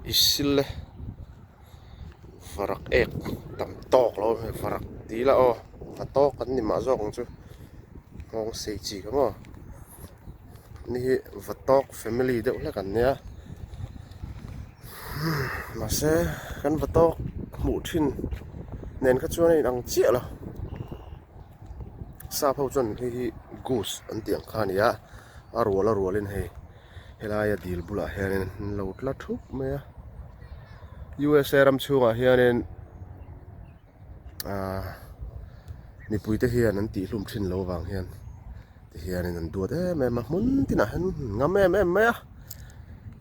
I sil e varak ek tam tawk lo hei varak ti ila aw va tawk an ni mah zawk ang chu nghawng sei chi kha maw ni hi va tawk family deuh hlek an nia mahse kan va tawk hmuh thin nen kha chuan a inang chiah lo sap ho chuan hei hi goose an tih ang kha a ni a a rual a rualin hei. Helaia dil bulah hianin an lo tla thup mai a USA ram chhungah hianin ahh mipuite hian an tih hlum thin lo vang hian tihianin an duat em em a hmun tinah hian an ngam em em mai a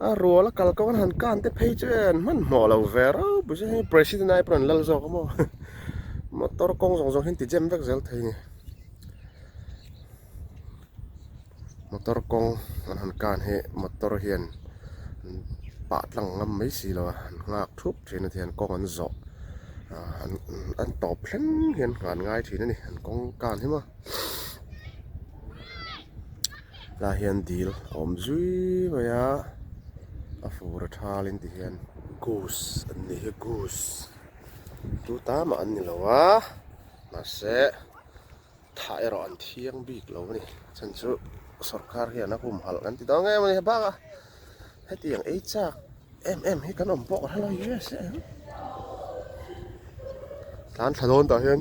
a rual a kal kawng an han kan te phei chu e an hmanhmawh lo ve rau pawh hi president ai pawh an lal zawk a maw motor kawng zawng zawng hi an ti jam vek zel thei a ni. Motor kawng an han kan hi motor hian an pah tlang ngam mai si lo a an nghak thup thin a tihian kawng an zawh ah an tawp thleng hian nghah an ngai thin a ni an kawng kan hi maw lai hian dil a awm zui mai a a fur a thal in tihian goose an nih hi goose tu ta mah an ni lo a mahse. Thah erawh an thiang bik lo a ni. Chhan chu sorkar hian a humhalh kan ti dawn em a ni bakah hetiang ei chak em em hi kan awm pawh ka hre lo yes em. Tlan thla dawn tah hian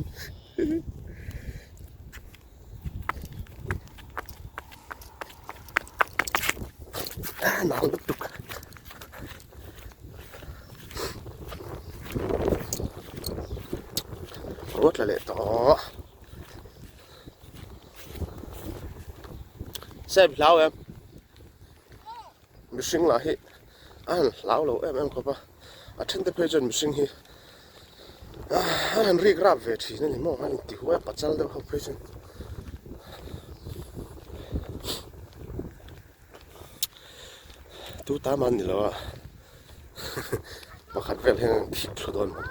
nal lutuk. Ruat la leh tawh. Sep hlau em mihring lah hi a han hlau lo em em khawp a a then te phei chuan mihring hi a han rik rap ve thin a ni maw a inti huai a pachal deuh ho phei chuan. Tu ta man ni lo a pakhat vel hian an thik thlu dawn mai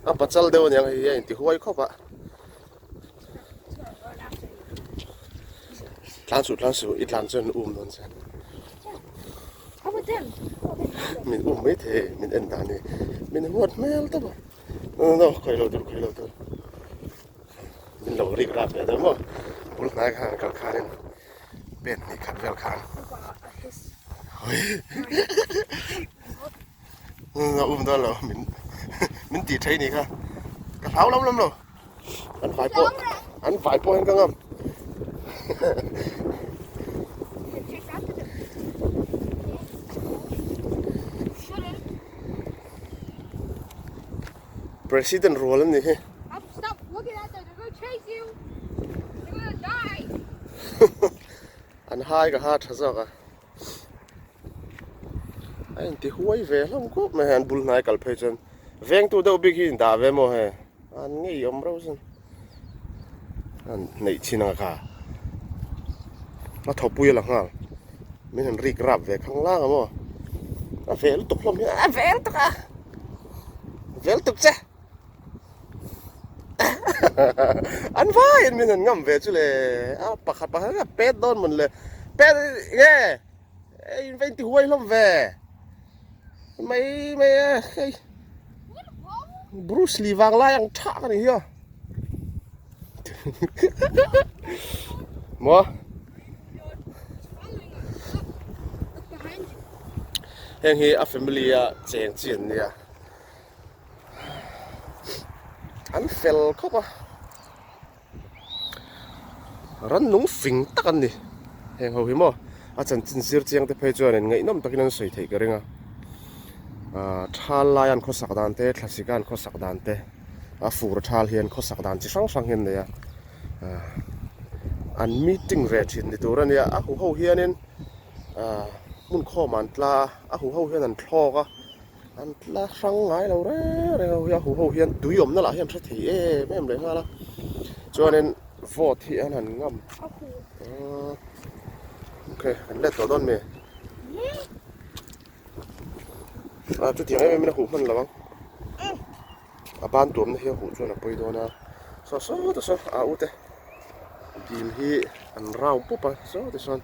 a pachal deuh aniang hei hi a inti huai khawp a tlan suh tlan suh i tlan chuan um dawn che min um mai thei min en dan hi min huat hmel tawp a no no khawi lo tur khawi lo tur. Min lo rik rap leh deuh maw bul hnai khan kal khanin pen hnih khat vel khan a um dawn lo min min tih thei ni kha ka hlau lam lam lo an vai pawh an vai pawh hian ka ngam President rual an ni hi. An hai ka ha tha zawk a. A inti huai ve hlawm khawp mai an bul hnai kal phei chuan vengtu deuh bik hi in dah ve maw he an ngei awm reuh sin an neih chin ang kha a thawpui a la nghal min han rik rap ve khang lang a maw a vel tuk hlawm hi a vel tuk a vel tuk che an vaiin min han ngam ve chu le a pakhat pakhat a pet dawn mawn le pet nge ei in va inti huai hlawm ve mai mai a hei Bruce Lee vang lai ang thak a ni hi a maw heng hi a family a cheng chi an nia an fel khawp a rannung fing tak an ni heng ho hi maw a chanchin zir chiang te phei chuan in ngaihnawm takin an sawi theih ka ring a ah thal lai an khawsak dan te thlasik a an khawsak dan te a fur thal hian khawsak dan chi hrang hrang hi an nei a ah an meeting ve thin ni tur a nia a huho hianin ah hmun khawm ah an tla a a huho hian an thlawk a. An tla hrang ngai lo reng reng a hei a huho hian tui awmna lah hian hre thei em em leh nghal a chuanin vote hi an han ngam okay kan let tawh dawn mi a chutiang em em in a huh hman lo ang a ban tuamna hi a huh chuan a pawi dawn a saw saw te saw a ute dil hi an round pup a saw te sawn.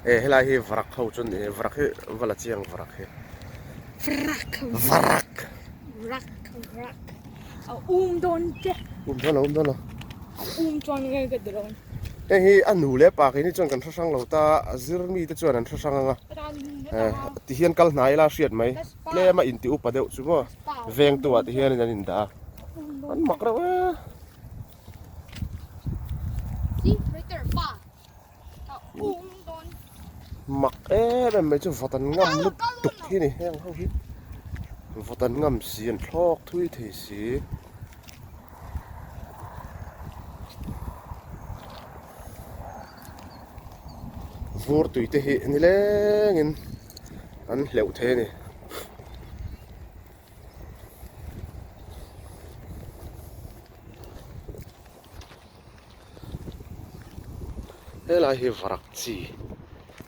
E helai hi varak ho chu ni varak hi va la chiang varak hi. Varak. Varak. Varak varak. A um dawn che. Um dawn lo um dawn lo. A um chuan nge ka ti dawn. Heng hi a nu leh pa keini chuan kan hre hrang lo ta a zir mi te chuan an hre hrang anga. Ti hian kal hnai ila hriat mai. Tlem a inti upa deuh chu maw vengtu ah ti hianin an indah a. An mak reuh e. Mak em em mai chu vawt an ngam lutuk hi ni heng ho hi vawt an ngam si an thlawk thui thei si. Vur tui te hi nilengin an hleuh thei a ni. Helai hi varak chi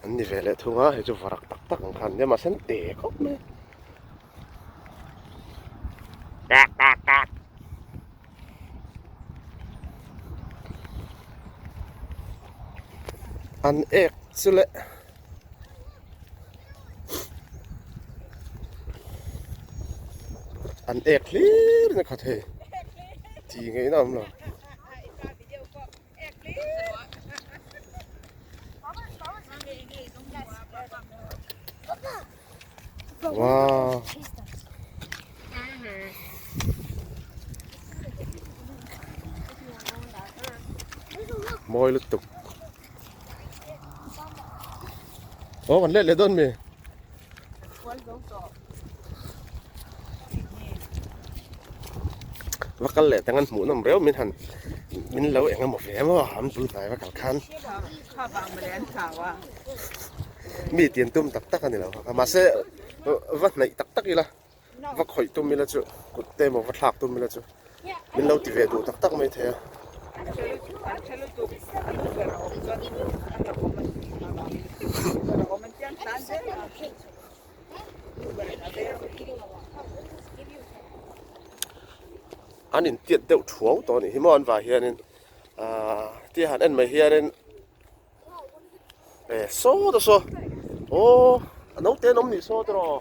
an ni ve leh thung a hei chu varak tak tak ang kha an nia mahse an te khawp mai a. An ek chu leh. An ek hlir in a khat hei ti ngei na awm lo. Wow. Mawi lutuk. Aw kan let leh dawn mi. Va kal leh tang an hmuh nawm reuh min han min lo eng emaw ve emaw an bul hnai va kal khan. Mi tian tum tak tak a ni lo mahse va hnaih tak tak ila. Va khawih tum ila chu kut te emaw va thlak tum ila chu min lo ti ve duh tak tak mai thei a. An intiat deuh thuau tawh a nih hi maw an vah hianin ahh tia han en mai hianin E saw ta saw aw a naute an awm nih saw tiraw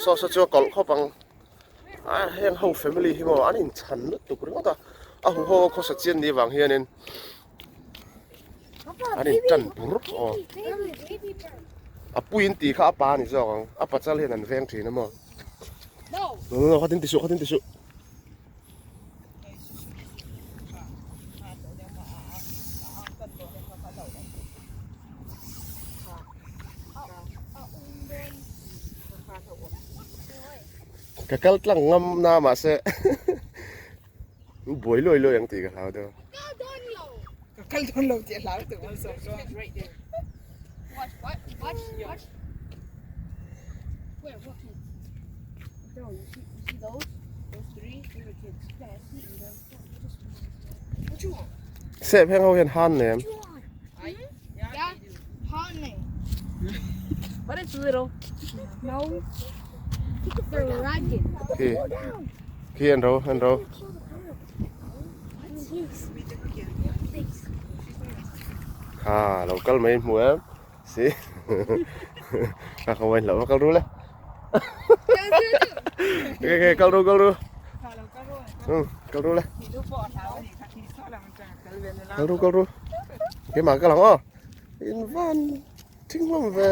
saw saw chu a kawlh khawp ang a heng ho family hi maw an inchhan lutuk ringawt a a huho a khawsa chian ni vang hianin an intan bur aw a puiin tih kha a pa a ni zawk ang a pachal hian an veng thin a maw no no no khatin ti suh khatin ti suh. Ka kal tlang ngam na mahse buai luai luai ang tih ka hlau deuh. Ka kal dawn lo tih a hlau deuh. Sep heng ho hian han nei em? Khi khi an ro an ro. Kha lo kal mai hmu em? Si ka không quên lỡ kal ru le ok ok kal ru kal ru ừ kal ru le kal ru kal ru cái mà cái lòng ó in van thing hlawm ve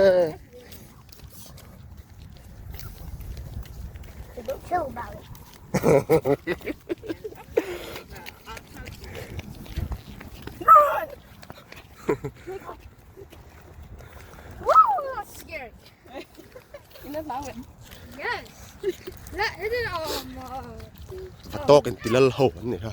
Va tawk in ti lal ho an ni kha.